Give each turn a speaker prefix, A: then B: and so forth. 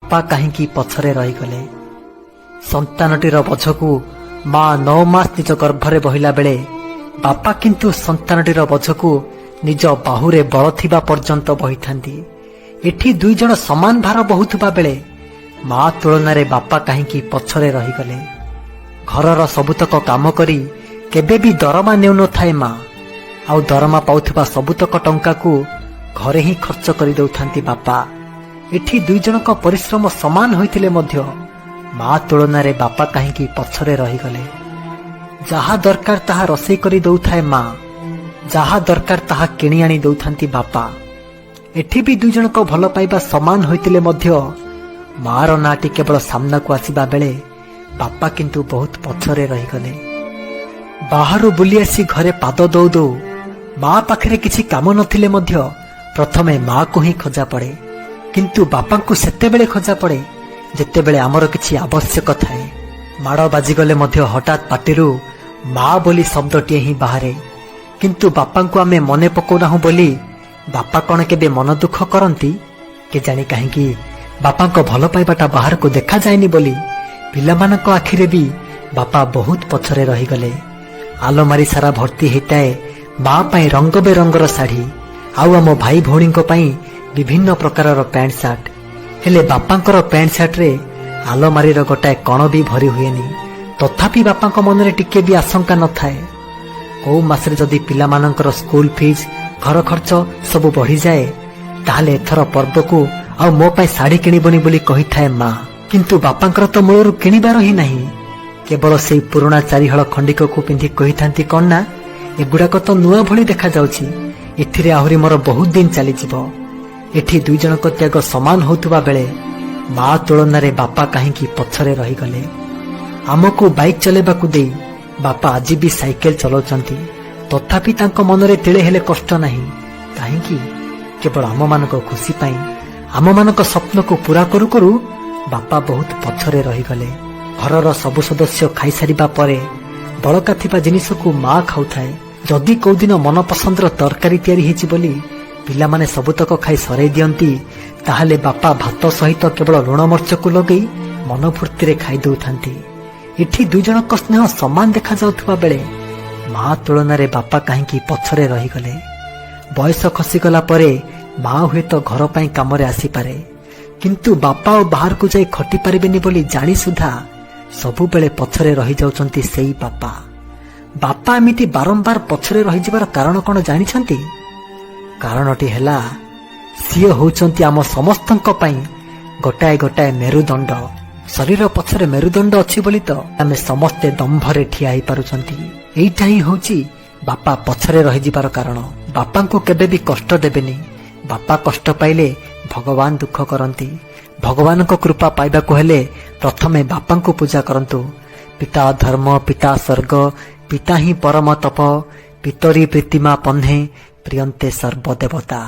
A: ବାପା କାହିଁକି ପଛରେ ରହିଗଲେ? ସନ୍ତାନଟିର ବୋଝକୁ ମା 9 ମାସ ନିଜ ଗର୍ଭରେ ବହିଲା ବେଳେ ବାପା କିନ୍ତୁ ସନ୍ତାନଟିର ବୋଝକୁ ନିଜ ବାହୁରେ ବଳ ଥିବା ପର୍ଯ୍ୟନ୍ତ ବହିଥାନ୍ତି। ଏଠି ଦୁଇ ଜଣ ସମାନ ଭାର ବହୁଥିବା ବେଳେ ମା ତୁଳନାରେ ବାପା କାହିଁକି ପଛରେ ରହିଗଲେ? ଘରର ସବୁତକ କାମ କରି କେବେ ବି ଦରମା ନେଉନଥାଏ ମା, ଆଉ ଦରମା ପାଉଥିବା ସବୁତକ ଟଙ୍କାକୁ ଘରେ ହିଁ ଖର୍ଚ୍ଚ କରିଦେଉଥାନ୍ତି ବାପା। ଏଠି ଦୁଇ ଜଣଙ୍କ ପରିଶ୍ରମ ସମାନ ହୋଇଥିଲେ ମଧ୍ୟ ମା ତୁଳନାରେ ବାପା କାହିଁକି ପଛରେ ରହିଗଲେ? ଯାହା ଦରକାର ତାହା ରୋଷେଇ କରି ଦଉଥାଏ ମା, ଯାହା ଦରକାର ତାହା କିଣି ଆଣି ଦଉଥାନ୍ତି ବାପା। ଏଠି ବି ଦୁଇ ଜଣଙ୍କ ଭଲ ପାଇବା ସମାନ ହୋଇଥିଲେ ମଧ୍ୟ ମାର ନାଁଟି କେବଳ ସାମ୍ନାକୁ ଆସିବା ବେଳେ ବାପା କିନ୍ତୁ ବହୁତ ପଛରେ ରହିଗଲେ। ବାହାରୁ ବୁଲି ଆସି ଘରେ ପାଦ ଦଉ ଦଉ ମା ପାଖରେ କିଛି କାମ ନଥିଲେ ମଧ୍ୟ ପ୍ରଥମେ ମାକୁ ହିଁ ଖୋଜା ପଡ଼େ, କିନ୍ତୁ ବାପାଙ୍କୁ ସେତେବେଳେ ଖୋଜା ପଡ଼େ ଯେତେବେଳେ ଆମର କିଛି ଆବଶ୍ୟକ ଥାଏ। ମାଡ଼ ବାଜିଗଲେ ମଧ୍ୟ ହଠାତ୍ ପାଟିରୁ ମା ବୋଲି ଶବ୍ଦଟିଏ ହିଁ ବାହାରେ। କିନ୍ତୁ ବାପାଙ୍କୁ ଆମେ ମନେ ପକଉନାହୁଁ ବୋଲି ବାପା କ'ଣ କେବେ ମନ ଦୁଃଖ କରନ୍ତି? କେଜାଣି କାହିଁକି ବାପାଙ୍କ ଭଲ ପାଇବାଟା ବାହାରକୁ ଦେଖାଯାଏନି ବୋଲି ପିଲାମାନଙ୍କ ଆଖିରେ ବି ବାପା ବହୁତ ପଛରେ ରହିଗଲେ। ଆଲମାରି ସାରା ଭର୍ତ୍ତି ହେଇଥାଏ ମା ପାଇଁ ରଙ୍ଗ ବେରଙ୍ଗର ଶାଢ଼ୀ ଆଉ ଆମ ଭାଇ ଭଉଣୀଙ୍କ ପାଇଁ ବିଭିନ୍ନ ପ୍ରକାରର ପ୍ୟାଣ୍ଟ ସାର୍ଟ। ହେଲେ ବାପାଙ୍କର ପ୍ୟାଣ୍ଟ ସାର୍ଟରେ ଆଲମାରିର ଗୋଟାଏ କଣ ବି ଭରି ହୁଏନି। ତଥାପି ବାପାଙ୍କ ମନରେ ଟିକେ ବି ଆଶଙ୍କା ନଥାଏ। କୋଉ ମାସରେ ଯଦି ପିଲାମାନଙ୍କର ସ୍କୁଲ ଫିଜ୍, ଘର ଖର୍ଚ୍ଚ ସବୁ ବଢିଯାଏ, ତାହେଲେ ଏଥର ପର୍ବକୁ ଆଉ ମୋ ପାଇଁ ଶାଢ଼ୀ କିଣିବନି ବୋଲି କହିଥାଏ ମା। କିନ୍ତୁ ବାପାଙ୍କର ତ ମୂଳରୁ କିଣିବାର ହିଁ ନାହିଁ। କେବଳ ସେଇ ପୁରୁଣା ଚାରିହଳ ଖଣ୍ଡିକକୁ ପିନ୍ଧି କହିଥାନ୍ତି କଣ ନା, ଏଗୁଡ଼ାକ ତ ନୂଆ ଭଳି ଦେଖାଯାଉଛି, ଏଥିରେ ଆହୁରି ମୋର ବହୁତ ଦିନ ଚାଲିଯିବ। ଏଠି ଦୁଇ ଜଣଙ୍କ ତ୍ୟାଗ ସମାନ ହେଉଥିବା ବେଳେ ମା ତୁଳନାରେ ବାପା କାହିଁକି ପଛରେ ରହିଗଲେ? ଆମକୁ ବାଇକ୍ ଚଲେଇବାକୁ ଦେଇ ବାପା ଆଜି ବି ସାଇକେଲ ଚଲାଉଛନ୍ତି। ତଥାପି ତାଙ୍କ ମନରେ ତିଳେ ହେଲେ କଷ୍ଟ ନାହିଁ। କାହିଁକି? କେବଳ ଆମମାନଙ୍କ ଖୁସି ପାଇଁ। ଆମମାନଙ୍କ ସ୍ୱପ୍ନକୁ ପୂରା କରୁ କରୁ ବାପା ବହୁତ ପଛରେ ରହିଗଲେ। ଘରର ସବୁ ସଦସ୍ୟ ଖାଇସାରିବା ପରେ ବଳକା ଥିବା ଜିନିଷକୁ ମା ଖାଉଥାଏ। ଯଦି କୋଉଦିନ ମନପସନ୍ଦର ତରକାରୀ ତିଆରି ହେଇଛି ବୋଲି ପିଲାମାନେ ସବୁତକ ଖାଇ ସରେଇ ଦିଅନ୍ତି, ତାହେଲେ ବାପା ଭାତ ସହିତ କେବଳ ଲୁଣ ମର୍ଚକୁ ଲଗେଇ ମନ ଫୁର୍ତ୍ତିରେ ଖାଇ ଦଉଥାନ୍ତି। ଏଠି ଦୁଇ ଜଣଙ୍କ ସ୍ନେହ ସମାନ ଦେଖାଯାଉଥିବା ବେଳେ ମା ତୁଳନାରେ ବାପା କାହିଁକି ପଛରେ ରହିଗଲେ? ବୟସ ଖସିଗଲା ପରେ ମା ହୁଏତ ଘର ପାଇଁ କାମରେ ଆସିପାରେ, କିନ୍ତୁ ବାପା ଆଉ ବାହାରକୁ ଯାଇ ଖଟି ପାରିବେନି ବୋଲି ଜାଣି ସୁଦ୍ଧା ସବୁବେଳେ ପଛରେ ରହିଯାଉଛନ୍ତି ସେଇ ବାପା। ବାପା ଏମିତି ବାରମ୍ବାର ପଛରେ ରହିଯିବାର କାରଣ କଣ ଜାଣିଛନ୍ତି? କାରଣଟି ହେଲା, ସିଏ ହଉଛନ୍ତି ଆମ ସମସ୍ତଙ୍କ ପାଇଁ ଗୋଟାଏ ଗୋଟାଏ ମେରୁଦଣ୍ଡ। ଶରୀର ପଛରେ ମେରୁଦଣ୍ଡ ଅଛି ବୋଲି ତ ଆମେ ସମସ୍ତେ ଦମ୍ଭରେ ଠିଆ ହେଇପାରୁଛନ୍ତି। ଏଇଟା ହିଁ ହଉଛି ବାପା ପଛରେ ରହିଯିବାର କାରଣ। ବାପାଙ୍କୁ କେବେ ବି କଷ୍ଟ ଦେବେନି। ବାପା କଷ୍ଟ ପାଇଲେ ଭଗବାନ ଦୁଃଖ କରନ୍ତି। ଭଗବାନଙ୍କ କୃପା ପାଇବାକୁ ହେଲେ ପ୍ରଥମେ ବାପାଙ୍କୁ ପୂଜା କରନ୍ତୁ। ପିତା ଧର୍ମ, ପିତା ସ୍ୱର୍ଗ, ପିତା ହିଁ ପରମ ତପ, ପିତରି ପ୍ରୀତିମା ପନ୍ହେ ପ୍ରିୟନ୍ତେ ସର୍ବଦେବତା।